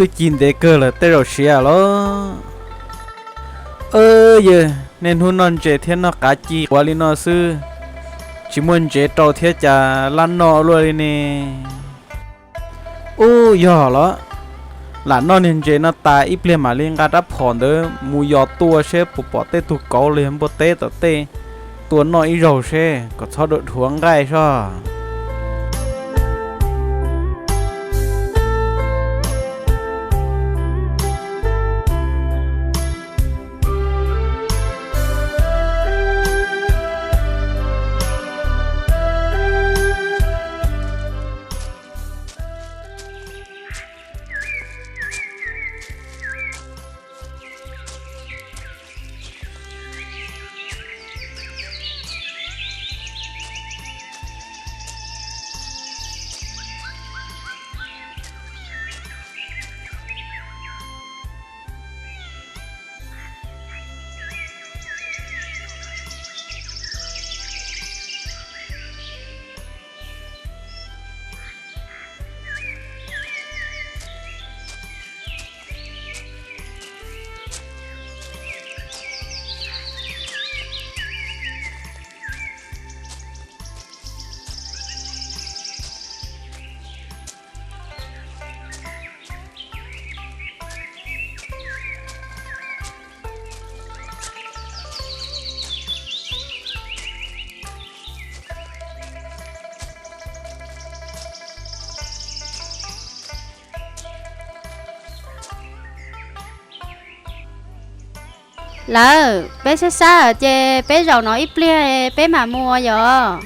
Twb ci ntev kawg lawm tej zaum siav los. Yawg, niaj hnub noj ntses thiab noj qav ci quav li no xwb, tsis muaj ntsev rau thiab cas laj noj luaj li ne? Ub, yog los, lam noj niag ntses no tas ib pliag mam li nqa rab phom ntawd mus yos tua seb puas pom tej tug kauv los yog npua teb tom tej, tua noj ib zaug seb kom txhob dhuav nqaij soj. Lawv, peb sab sab ces peb zaum no ib pliag peb mam mus yom.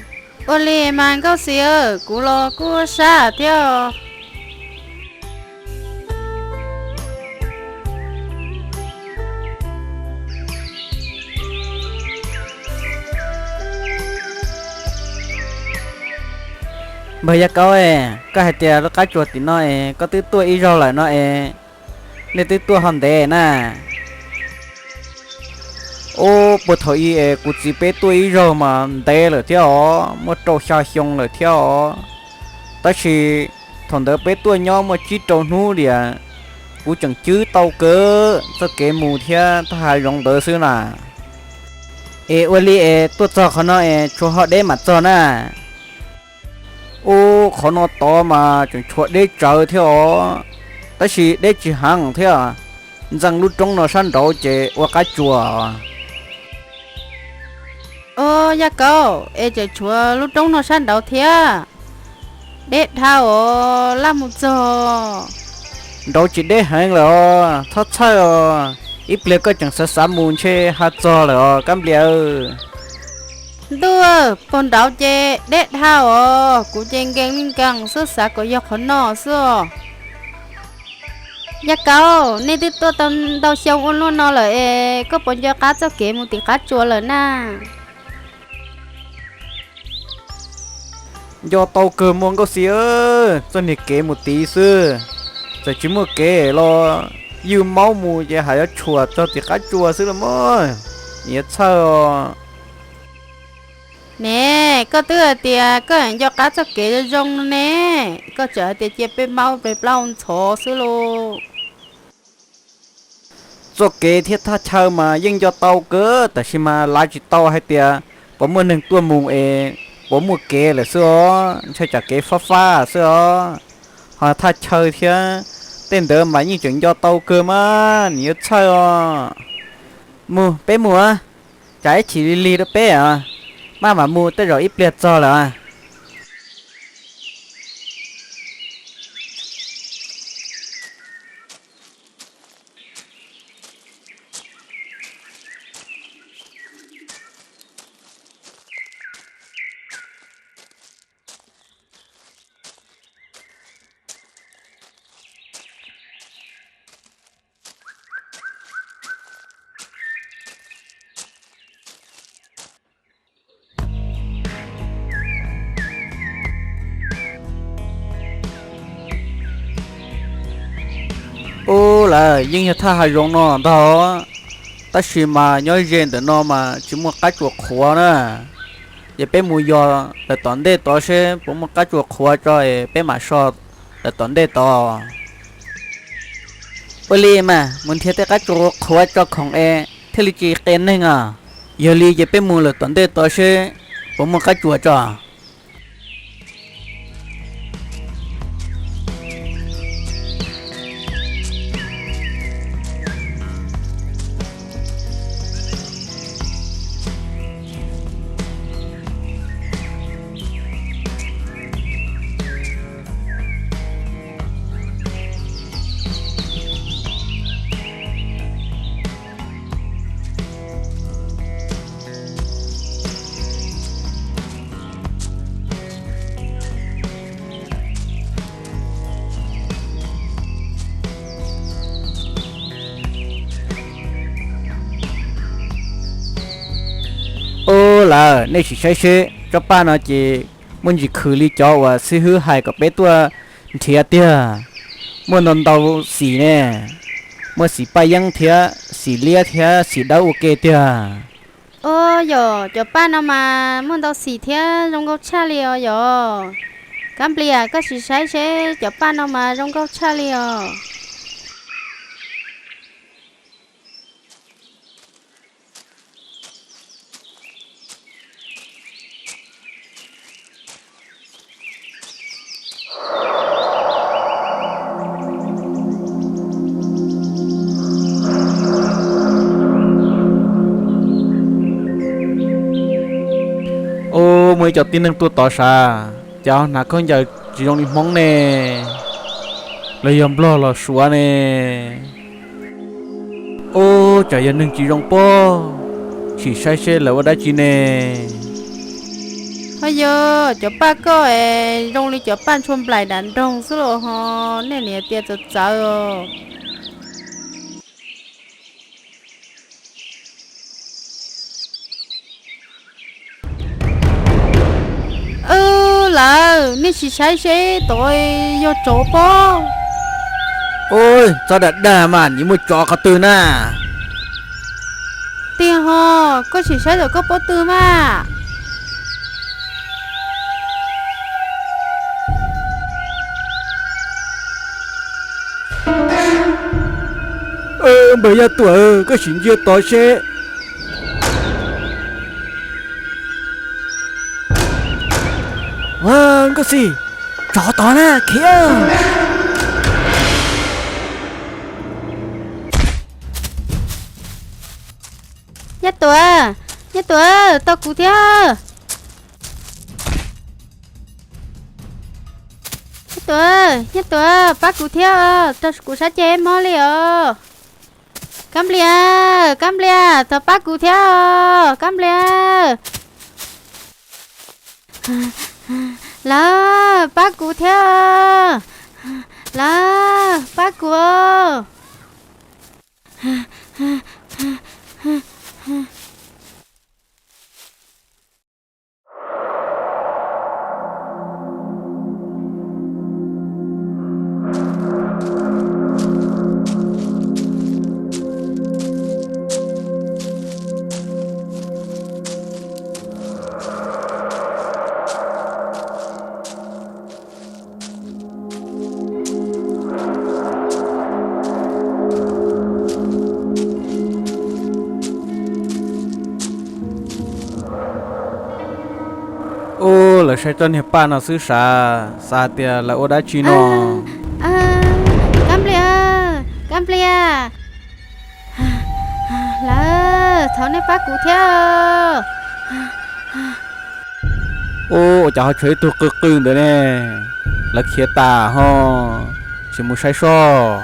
Ua li mas Nkauj Xis, kuv los kuj sab thiab. Npawg Yaj Kaub, koj hais tias lub qab tsuas tim no es koj twb tuaj ib zaug lawm no es, nej twb tuaj ho ntev na? Ub, puag thaum ub es kuv txiv peb tuaj ib zaug mas ntev lawm thiab os, muaj rau xya xyoo lawm thiab os. Tab sis thaum ntawd peb tuaj nyob muaj tsib rau hnub tias kuv tseem cwb tau kawg txoj kev mus thiab thaj hav zoov ntawd xwb na. Es ua li es tuaj txog qhov no es tshuav ho deb mam txog na. Ub, qhov no tod mas tseem tshuav deb tsawv thiab os, tab sis deb tsis heev thiab. Ntxeev lub roob no sab nraud ces ua qab tsuas. Os, Yaj Kaub, es tseem tshuav lub roob no sab nraud thiab? Deb dhau os, laj mus txog. Nraud tsis deb heev lawm os, txhob txhawj os. Ib pliag koj tseem xav xav mus ntshe ho txog lawm os Kab Nplias. Ntuj, puag nraud ces deb dhau os, kuv ces nkees li nkees xwb, xav kom yog qhov no xwb os. Yaj Kaub, nej twb tuaj tau ntau xyoo ua luaj no lawm es koj puas nco qab txoj kev mus tim qab tsuas lawm na? Nco tau kawg mas Nkauj Xis, txoj niag kev mus tid xwb, txawm tsis muaj kev los ywj maub mus ces haj yuav tshuam txog tim qab tsuas xwb los mas, yuav txhawj os. Ne, koj twb hais tias koj nco qab txoj kev zoo zoo no ne, koj tseem hais tias cia peb maub peb plaub ntxhov xwb lauj. Txoj kev thiab thaj chaw mas yeej nco tau kawg, tab sis mas lav tsis tau hais tias puas muaj neeg tuaj mus es puas muaj kev lawm xwb os, ntshai tsam kev fab fab xwb os. Ho thaj chaw thiab tej ntawd mas yeej tseem nco tau kawg mas, nws yuav txhawj os. Mus, peb mus, tsam ib chim lig lig rau peb os, maj mam mus tej zaum ib pliag txog lawm. Ub, lawv yeej yog thaj hav zoov no ntag, tab sis mas nyob ze ntawm no mas tsis muaj qab tsuas qhuav na. Ces peb mus yos lawm tom ntej tod seb puas muaj qab tsuas qhuav tso es peb mam so lawm tom ntej tod. Ua li mas mus nrhiav tej qab tsuas qhuav tso khoom es thiaj li tsis qia neeg os. Yog li ces peb mus lawm tom ntej tod seb puas muaj qab tsuas tso. Ub, lawv, nej sim saib seb tsob paj no ces muaj ntsis khwv li cov uas xib hwb hais kom peb tuaj nrhiav tiag. Muaj ntau ntau xim ne, muaj xim paj yeeb thiab xim liab thiab xim dawb ua ke tiag. Ub, yog cov paj no mas muaj ntau xim thiab zoo nkauj tshaj li os yog. Kab Nplias, koj sim saib seb cov paj no mas zoo nkauj tshaj li os. Ub, muaj ib co tib neeg tuaj tod sav, cas hnav khaub ncaws tsis zoo li Hmoob ne, los yog Nplog los Suav ne. Ub, tsam yog neeg tsis zoo pob, sim saib seb lawv ua dab tsi ne. Ho yog cov paj koj es zoo li cov paj ntshua nplaim dam nroog xwb los ho, nej niam tias txawv txawv. Ub, lawv, nej sim saib seb tod yog tsov pob. Ub, txhob dag dag mas, nws muaj tsov qhov twg na? Tiag ho, koj sim saib tom koj pob tw mas. Npawg Yaj Tuam, koj sim ntsia tod seb. Nkauj Xis, tsov tod na, khiav. Yaj Tuam, Yaj Tuam, tau kuv thiab. Yaj Tuam, Yaj Tuam, pab kuv thiab, raug kuv sab ceg mob li os. Kab Nplias, Kab Nplias, thov pab kuv thiab os, Kab Nplias. Lawv, pab kuv thiab. Lawv, pab kuv. Ub, lawv saib tsob niag paj no xwb sav, xav tias lawv ua dab tsi no. Kab Nplias, Kab Nplias, lawv, thov nej pab kuv thiab. Ub, ua cas ho tshuav ib tug qw qw ntawd ne? Lawv khiav tas ho, tsis mus saib soj.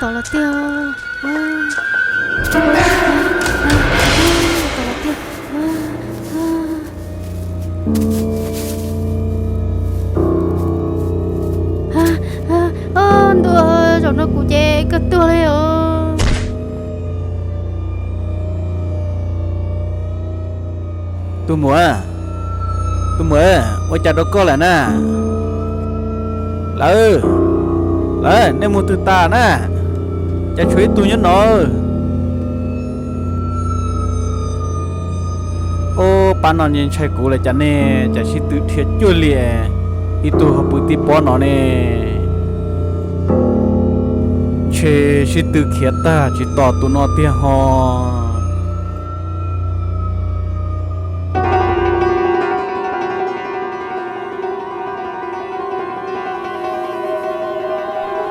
Tom los tiag, tom los tiag. Ntuj, zaum no kuv ces kawg tuag li os. Tus muam, tus muam, ua cas rau koj lawm na? Lawv, lawv, nej mus twg tas na? Cas tshuav ib tug nyob no? Ub, pab no ntshai kuv lawm cas ne, cas sib tw dhia cuag li, ib tug ho pw tib pob no ne. Ntshe sib tw khiav tag tsis tos tus no tiag ho.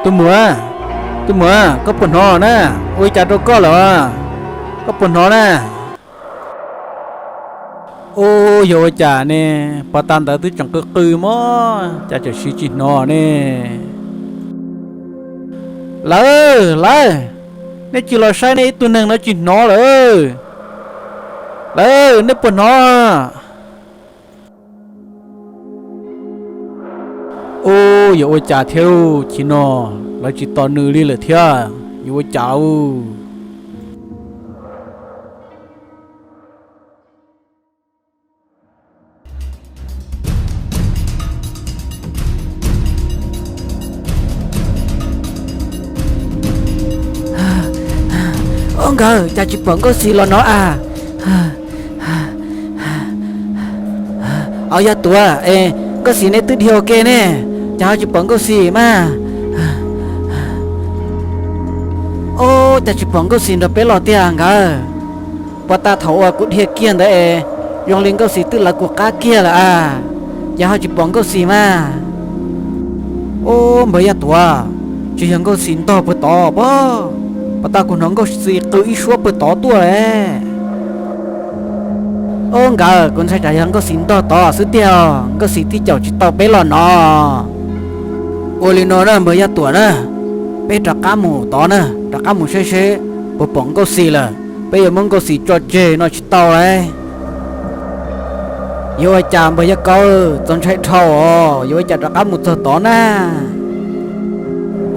Tus muam, tus muam, koj puas hnov na? Ua li cas rau koj lawm? Koj puas hnov na? Ub, yog ua cas ne? Pov tas ntawd twb tseem qw qw mog, cas tseem siv tsis hnov ne? Lawv, lawv, nej tsis los saib nej ib tug neeg no tsis hnov lawm. Lawv, nej puas hnov? Ub, yuav ua cas thiab lauj, chim no lawv tsis tos nws li lawm thiab, yuav ua cas lauj? Ub, nkawd cas tsis pom Nkauj Xis los no a? Au, yog tuav es Nkauj Xis nej twb dhia ua ke ne, cas ho tsis pom Nkauj Xis mas? Ub, cas tsis pom Nkauj Xis nrog peb los tiag nkawd? Puag ta thaum uas kuv dhia kiag ntawd es zoo li Nkauj Xis twb lawv kuv qab kiag lawm a, cas ho tsis pom Nkauj Xis mas? Ub, npawg Yaj Tuam, tsis yog Nkauj Xis ntog puag tod pob? Puag ta kuv hnov Nkauj Xis qw ib suab puag tod tuaj lawm. Ub, nkawd, kuv ntshai tsam yog Nkauj Xis ntog tod xwb tiag, Nkauj Xis thiaj caum tsis tau peb los no. Ua li no na npawg Yaj Tuam na, peb rov qab mus tod na, rov qab mus saib seb puas pom Nkauj Xis lawm, peb yuav muab Nkauj Xis tso tseg no tsis tau lauj. Yuav ua cas npawg Yaj Kaub, txaus ntshai dhau os, yuav ua cas rov qab mus txog tod na?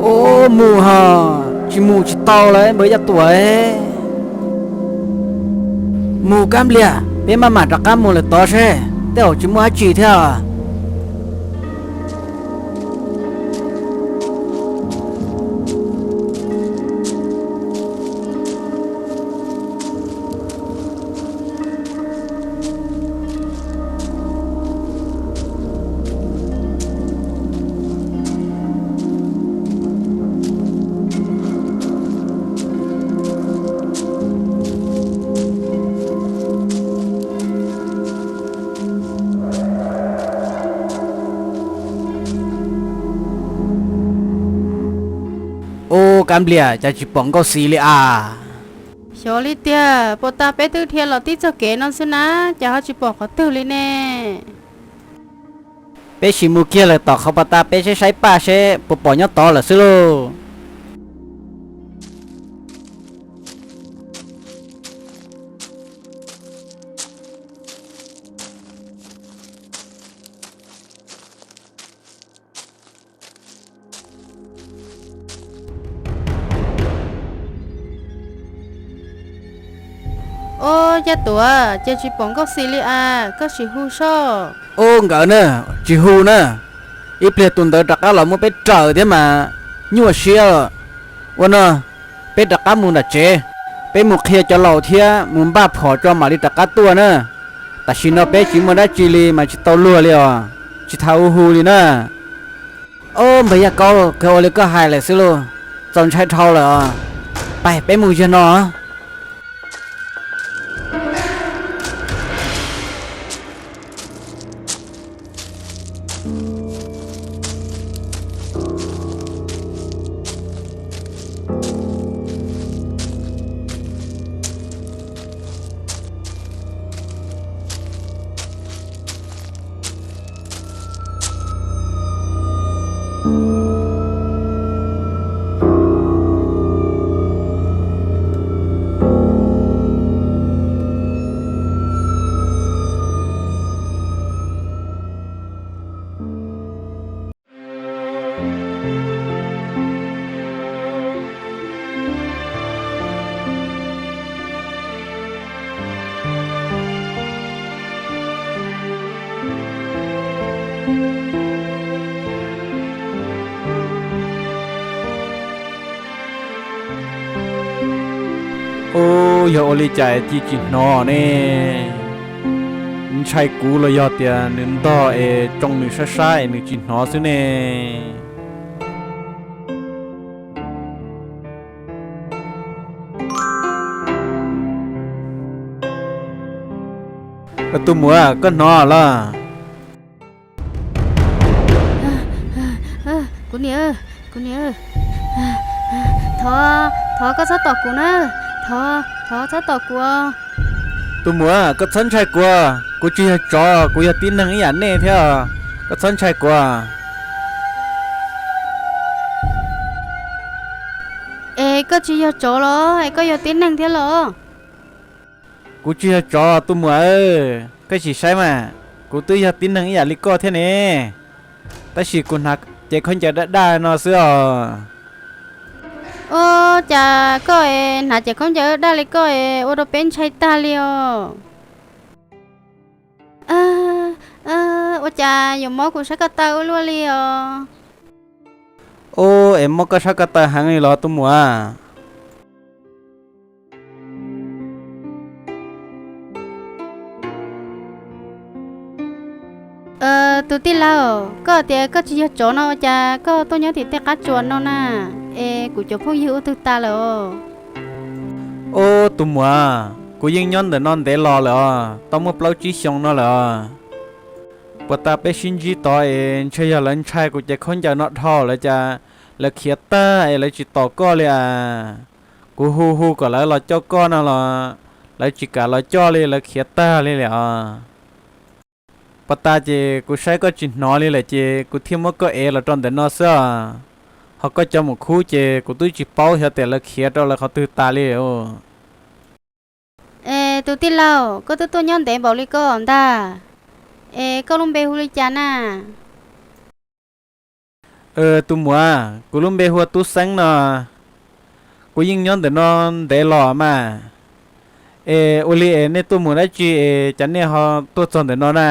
Ub, mus ho, tsis mus tsis tau lauj npawg Yaj Tuam. Mus Kab Nplias, peb maj mam rov qab mus lawm tod seb, tej zaum tsis muaj dab tsi thiab. Ub, Kab Nplias, cas tsis pom Nkauj Xis li as? Xyov li tiag, puag ta peb twb dhia los tib txoj kev no xwb na, cas ho tsis pom qhov twg li ne? Peb sim mus kiag lawm tom qhov puag ta peb saib saib paj seb puas pom nyob tod lawm xwb lauj. Ub, Yaj Tuam, cas tsis pom Nkauj Xis li as, koj sim hu soj. Ub, nkawd na, tsis hu na, ib pliag tus ntawd rov qab los muab peb raws thiab mas nyuaj siab lawm. Ua no, peb rov qab mus nram tsev, peb mus qhia cov laus thiab mus npaj phom tso mam li rov qab tuaj na. Tam sim no peb tsis muaj dab tsi li mas tsis tau luag li os, tsis tas hu hu li na. Ob, npawg Yaj Kaub, kawg ua li koj hais lawm xwb lauj, txaus ntshai dhau lawm os. Pais peb mus yog no. Yog ua li cas cia tsis hnov ne? Ntshai kuv los yog tias nws ntog es tsoo nws sab sab es nws tsis hnov xwb ne? Tus muam, koj hnov los? Kuv niam, kuv niam, thov, thov koj txhob tom kuv na, thov, thov txhob tom kuv. Tus muam, koj txhob ntshai kuv, kuv tsis yog tsov, kuv yog tib neeg ib yam nej thiab, koj txhob ntshai kuv. Es koj tsis yog tsov los es koj yog tib neeg thiab los? Kuv tsis yog tsov tus muam, koj sim saib mas, kuv twb yog tib neeg ib yam li koj thiab ne, tab sis kuv hnav cev khaub ncaws daj daj no xwb os. Ua cas koj hnav cev khaub ncaws daj li koj ua rau peb ntshai tag li os. Ua cas yuav mob kuv sab ko taw ua luaj li os? Ub, es mob koj sab ko taw heev li los tus muam? Tus tij laug, koj tias koj tsis yog tsov no ua cas koj tuaj nyob tim tej qab tsuas no na? Es kuv cov phooj ywg ua twg tas lawm os? Ub tus muam, kuv yeej nyob ntawm no ntev los lawm os, tau muaj plaub tsib xyoo no lawm os. Puas tas peb sib ntsib tod es ntshe yog lawv ntshai kuv cev khaub ncaws no dhau lawv cas lawv khiav tag es lawv tsis tos koj li as. Kuv hu hu kom lawv los coj koj no los lawv tsis kam los coj li, lawv khiav tag li lawm os. Puas tas ces kuv saib koj tsis hnov li lawm ces kuv thiaj muab koj ev los rau ntawm no xwb os. Ho koj cov mus khub ces kuv twb tsis paub xyov tias lawv khiav rau lawv qhov twg tas li. Es tus tij laug, koj twb tuaj nyob ntev npaum li koj ntag, es koj lub npe hu li cas na? Tus muam, kuv lub npe hu ua Tub Xeeb no. Kuv yeej nyob ntawm no ntev los mas. Es ua li es nej tuaj mus dab tsi es cas nej ho tuaj txog ntawm no na?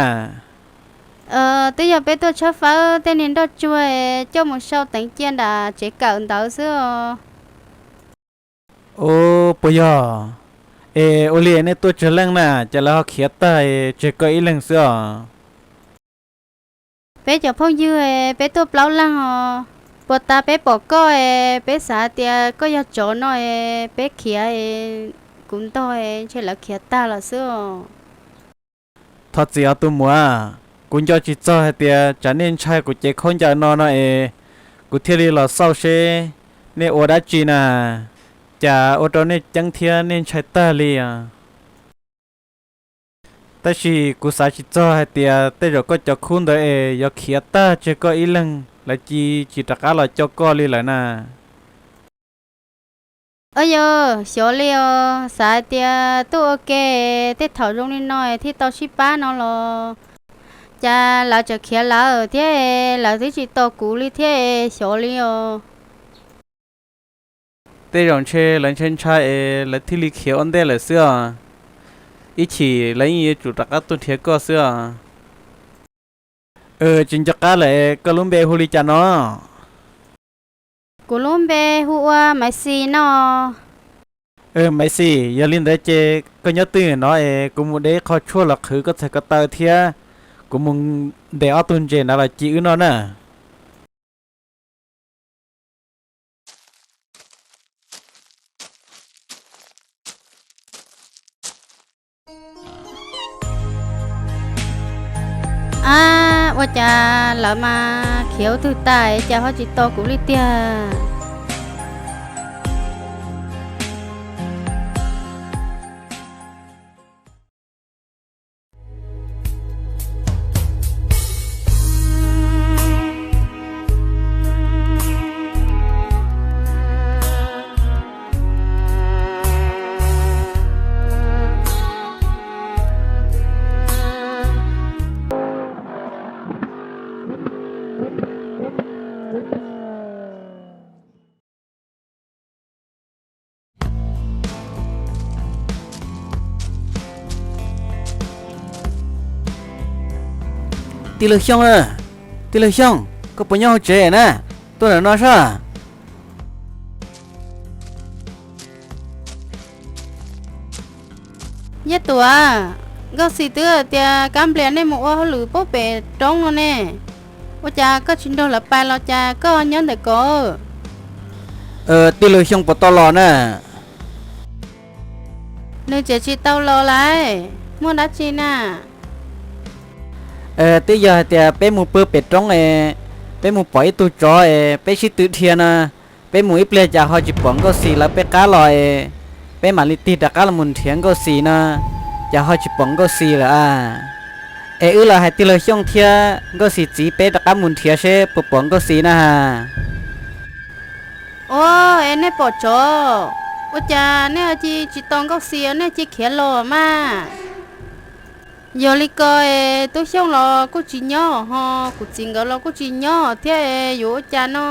Twb yog peb tuaj tshawb fawb tej niag nroj tsuag es coj mus sau teev cia nram tsev kawm ntawd xwb os. Ub, puas yog? Es ua li nej tuaj tsawg leej na, cas lawv ho khiav tag tseg koj ib leeg xwb os? Peb cov phooj ywg peb tuaj plaub leeg os. Puas tas peb pom koj es peb xav hais tias koj yog tsov no es peb khiav, kuv ntog ntshe lawv khiav tag los xwb os. Thov txim os tus muam, kuv nco tsis txog hais tias tsam nej ntshai kuv cev khaub ncaws no no es kuv thiaj li los xauj seb nej ua dab tsi na, cas ua rau nej ceeb thiab nej ntshai tag li os. Tab sis kuv xav tsis txog hais tias tej zaum koj cov khub ntawd es yuav khiav tag tseg koj ib leeg, lawv cia tsis rov qab los coj koj li lawm na. Au yog, xyov li os, xav hais tias tuaj ua ke, tej thaum zoo li no thiaj tau sib pab no los, cas lawv tseem khiav lawm thiab, lawv twb tsis tos kuv li thiab, xyov li os. Tej zaum ntshe lawv ntshai ntshai es lawv thiaj li khiav ua ntej lawm xwb os. Ib chim lawv yeej yuav tsum rov qab tuaj nrhiav koj xwb os. Tsis nco qab lawm, koj lub npe hu li cas no? Kuv lub npe hu ua Maiv Xis no. Maiv Xis, yog li ntawd ces koj nyob twj ywm no es kuv mus de ib qho tshuaj los qhwv koj txhais ko taw thiab kuv mus ntes ob tug ntses ntawd los ci wb noj na. Ab, ua cas lawv mas khiav ua twg tas cas ho tsis tos kuv li tiag. Tij laug Xyooj na, tij laug Xyooj, koj puas nyob hauv tsev na? Tuaj ntawm no sab. Yaj Tuam, Nkauj Xis twb tias kab nplias nej mus ua hauj lwm pub pem roob no ne, ua cas koj tsis nrog lawv pais los cas koj nyob ntawm ko? Tij laug Xyooj puas tau los na? Nws tseem tsis tau los lawm, muaj dab tsi na? Twb yog hais tias peb mus pw pem roob es peb mus pom ib tug tsov es peb sib tw dhia no, peb mus ib pliag cas ho tsis pom Nkauj Xis lawv peb qab los es peb mam li tig rov qab los mus nrhiav Nkauj Xis no, cas ho tsis pom Nkauj Xis lawm a. Es wb los hais tij laug Xyooj thiab Nkauj Xis txiv peb rov qab mus nrhiav seb puas pom Nkauj Xis na has. Ua, es nej pom tsov, ua cas nej cia tsis tau Nkauj Xis nej cia khiav los mas? Yog li ko es Tub Xyooj los kuj tsis nyob ho kuv txiv nkawd los kuj tsis nyob thiab es yuav ua cas no?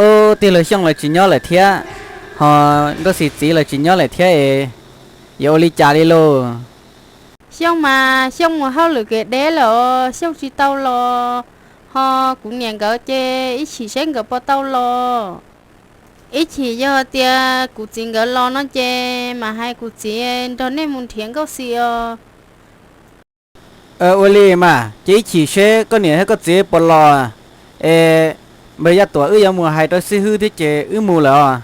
Ub, tij laug Xyooj lawv tsis nyob lawm thiab, ho Nkauj Xis txiv lawv tsis nyob lawm thiab es yuav ua li cas li lauj? Xyooj mas Xyooj mus hauj lwm kev deb lawm os, Xyooj tsis tau los, ho kuv niam nkawd ces ib chim seb nkawd puas tau los. Ib chim yog tias kuv txiv nkawd los no ces mam hais kuv txiv nrog nej mus nrhiav Nkauj Xis os. Ua li mas ces ib chim seb koj niam thiab koj txiv puas los, es npawg Yaj Tuam wb yuav mus hais rau xib hwb thiab ces wb mus lawm os.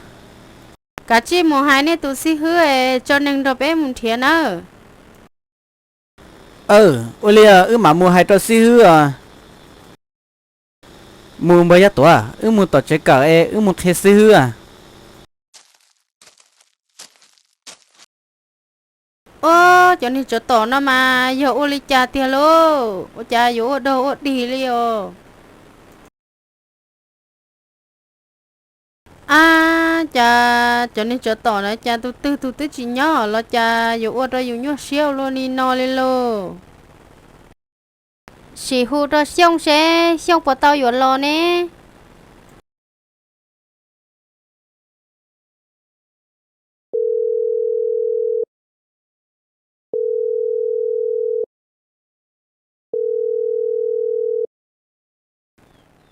Kav tsij mus hais nej tus xib hwb es tso neeg nrog peb mus nrhiav nawb. Ua li wb mam mus hais rau xib hwb os. Mus npawg Yaj Tuam, wb mus tom tsev kawm es wb mus qhia xib hwb. Ub, cov niag tsov tom no mas yog ua li cas tiag lauj? Ua cas yuav ua dog ua dig li os? Ab, cas cov niag tsov tom na cas tus twg tus twb tsis nyob los cas yuav ua rau yus nyuaj siab ua luaj li no li lauj? Sim hu rau Xyooj seb Xyooj puas tau yuav los ne.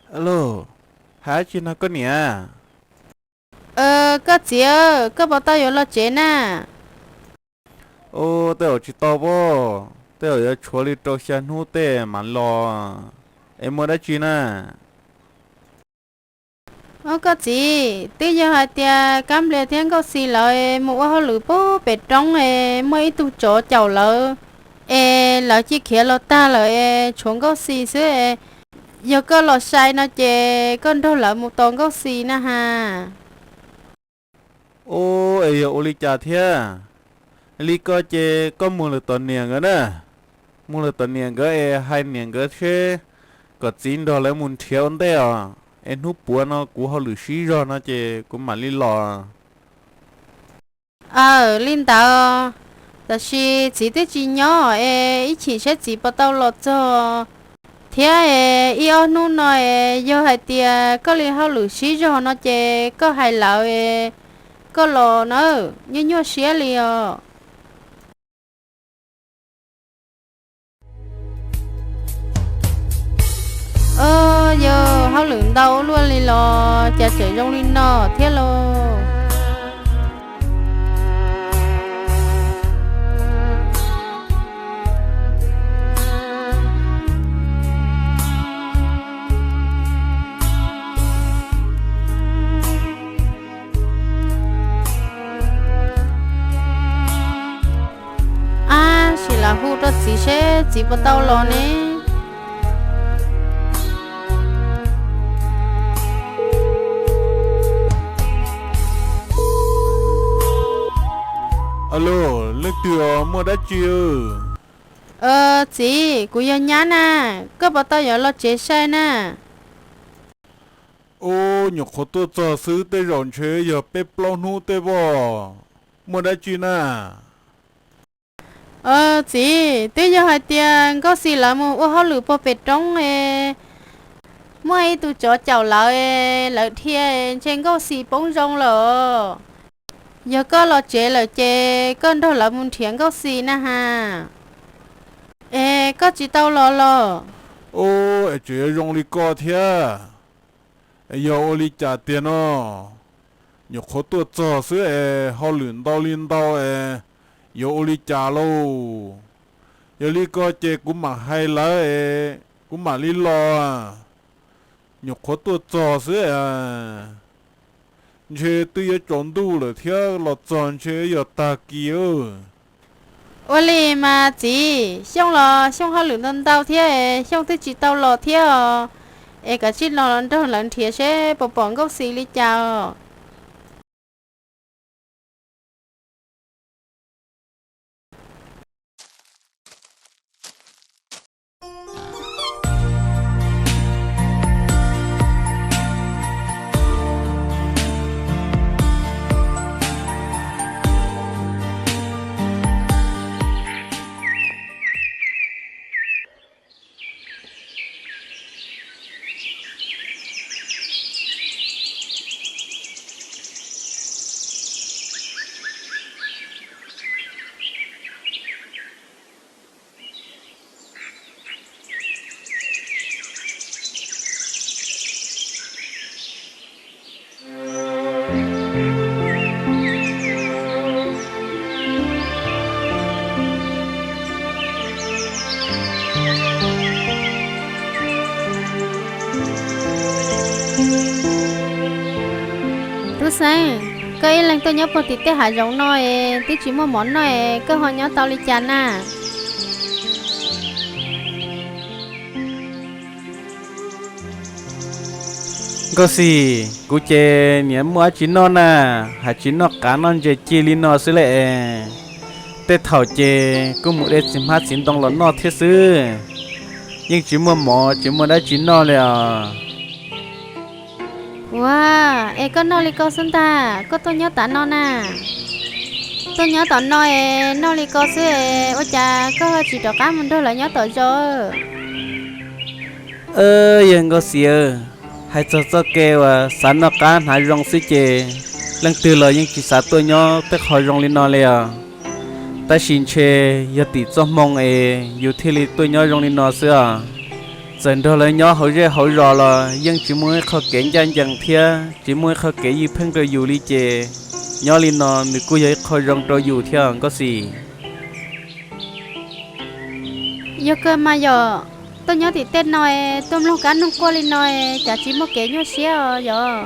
Alo, hais dab tsi no koj niam? Koj txiv, koj puas tau yuav los tsev na? Ub, tej zaum tsis tau pob, tej zaum yuav tshuav li rau xya hnub tej mam los. Es muaj dab tsi na? Ub, koj txiv, twb yog hais tias Kab Nplias thiab Nkauj Xis lawv mus ua hauj lwm pub pem roob es muaj ib tug tsov caum lawv, es lawv cia khiav los tag lawm es tshuav Nkauj Xis xwb es, yog koj los sai no ces koj nrog lawv mus tos Nkauj Xis na has. Ub, es yog ua li cas thiab? Li ko ces koj mus lawm tom niam nkawd na, mus lawm tom niam nkawd es hais niam nkawd seb kom txiv nrog lawv mus nrhiav ua ntej os, es hnub puav no kuv hauj lwm sib zog no ces kuv mam li los. Aw, li ntawd, tab sis txiv twb tsis nyob es ib chim saib txiv puas tau los txog thiab es ib ob hnub no es yog hais tias koj li hauj lwm sib zog no ces koj hais lawv es koj los na, nyuaj nyuaj siab li os. Yog hauj lwm ntau ua luaj li los cas tseem zoo li no thiab lauj? Ab, sim lam hu rau txiv seb txiv puas tau los ne. Alo, leej twg os, muaj dab tsi? Txiv, kuv yog nyab na, koj puas tau yuav los tsev sai na? Ub, nyuam qhuav tuaj txog xwb, tej zaum ntshe yog peb plaub hnub tej voj. Muaj dab tsi na? Txiv, twb yog hais tias Nkauj Xis lawv mus ua hauj lwm puag pem roob es muaj ib tug tsov caum lawv, lawv dhia ntshe Nkauj Xis poob zoo lawm. Yog koj los tsev lawm ces koj nrog lawv mus nrhiav Nkauj Xis na has. Es koj tsis tau los los? Ub, es tseem yuav zoo li ko thiab. Es yog ua li cas tiag no? Nyuam qhuav tuaj txog xwb es hauj lwm ntau li ntau es yuav ua li cas lauj? Yog li ko ces kuv mam hais lawv es kuv mam li los. Nyuam qhuav tuaj txog xwb, ntshe twb yuav tsaus ntuj lawm thiab, los txog ntshe yog tag kis. Ua li mas txiv, Xyooj los Xyooj hauj lwm ntau ntau thiab, Xyooj twb tsis tau los thiab os. Es kav tsij los nrog lawv nrhiav seb puas pom Nkauj Xis li cas os. Tub Xeeb, koj ib leeg tuaj nyob puag tim tej hav zoov no es twb tsis muaj mov noj es koj ho nyob tau li cas na? Nkauj Xis, kuv ces niam muaj dab tsi noj na, hais tsis noj qav noj ntses ci li no xwb le. Tej thaum ces kuj mus de txiv hmab txiv ntoo los noj thiab xwb, yeej tsis muaj mov tsis muaj dab tsi noj li os. Ua, es koj noj li ko xwb ntag, koj tuaj nyob tav no na? Tuaj nyob tom no es noj li ko xwb es ua cas koj tsis rov qab mus nrog lawv nyob tom zos? Yawg Nkauj Xis, hais txog txoj kev uas xav noj qab hnav zoo xwb ces leej twg los yeej tsis xav tuaj nyob tej qho zoo li no li os. Tab sis ntshe yog tim txoj hmoo es yus thiaj li tuaj nyob zoo li no xwb os. Txawm nrog lawv nyob hauv zej hauv zos los yeej tsis muaj ib qho kev ncaj ncees thiab tsis muaj ib qho kev ywj pheej rau yus li ces nyob li no nws kuj yog ib qho zoo rau yus thiab Nkauj Xis. Yog kawg mas yom, tuaj nyob tim tej no es tuaj mloog kab noog quaj li no es cas tsis muaj kev nyuaj siab os yom.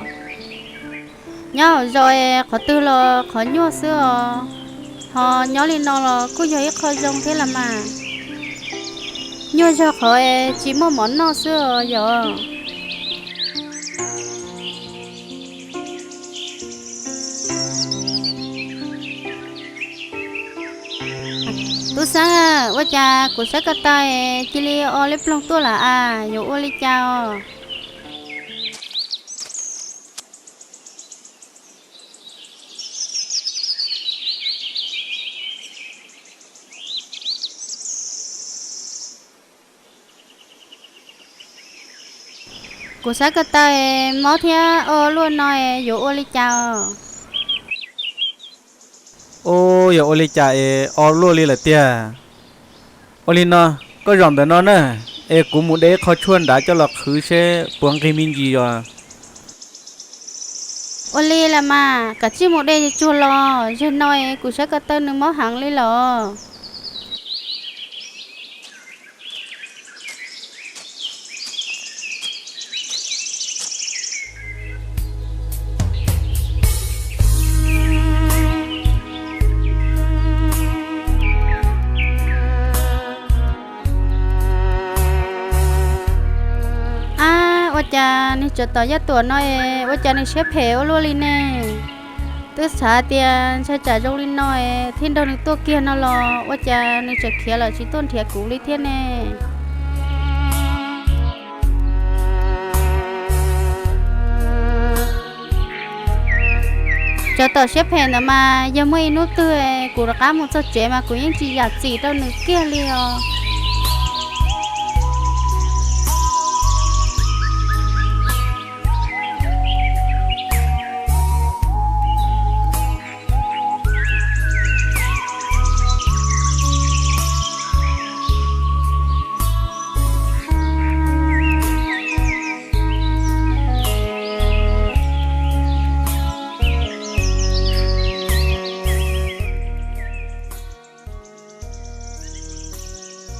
Nyob hauv zos es qhov twg los qhov nyuaj xwb os, ho nyob li no los kuj yog ib qho zoo thiab los mas. Nyuaj zog qhov es tsis muaj mov noj xwb os yom. Tub Xeeb, ua cas kuv sab ko taw cia li o li ploog tuaj lawm as, yuav ua li cas os? Kuv sab ko taw mob thiab o luaj no yuav ua li cas os? Ub, yog ua li cas es o luaj li lawm tiag? Ua li no, koj zaum ntawm no na, es kuv mus de ib qho tshuaj nrad coj los qhwv seb puas nqig me ntsis os. Ua li los mas, kav tsij mus de tsuag los, zaum no es kuv sab ko taw nws mob heev li los. Ab, ua cas nws tsov tom yaj tuam no es ua cas nws siab phem ua luaj li ne? Twb xav tias ntshai tsam zoo li no es thiaj nrog nws tuaj kiag no los ua cas nws tseem khiav lawm tsis tuaj nrhiav kuv li thiab ne? Tsov tom siab phem ntawd mas yog muaj ib hnub twg kuv rov qab mus txog tsev mas kuv yeej tsis yam txim rau nws kiag li os.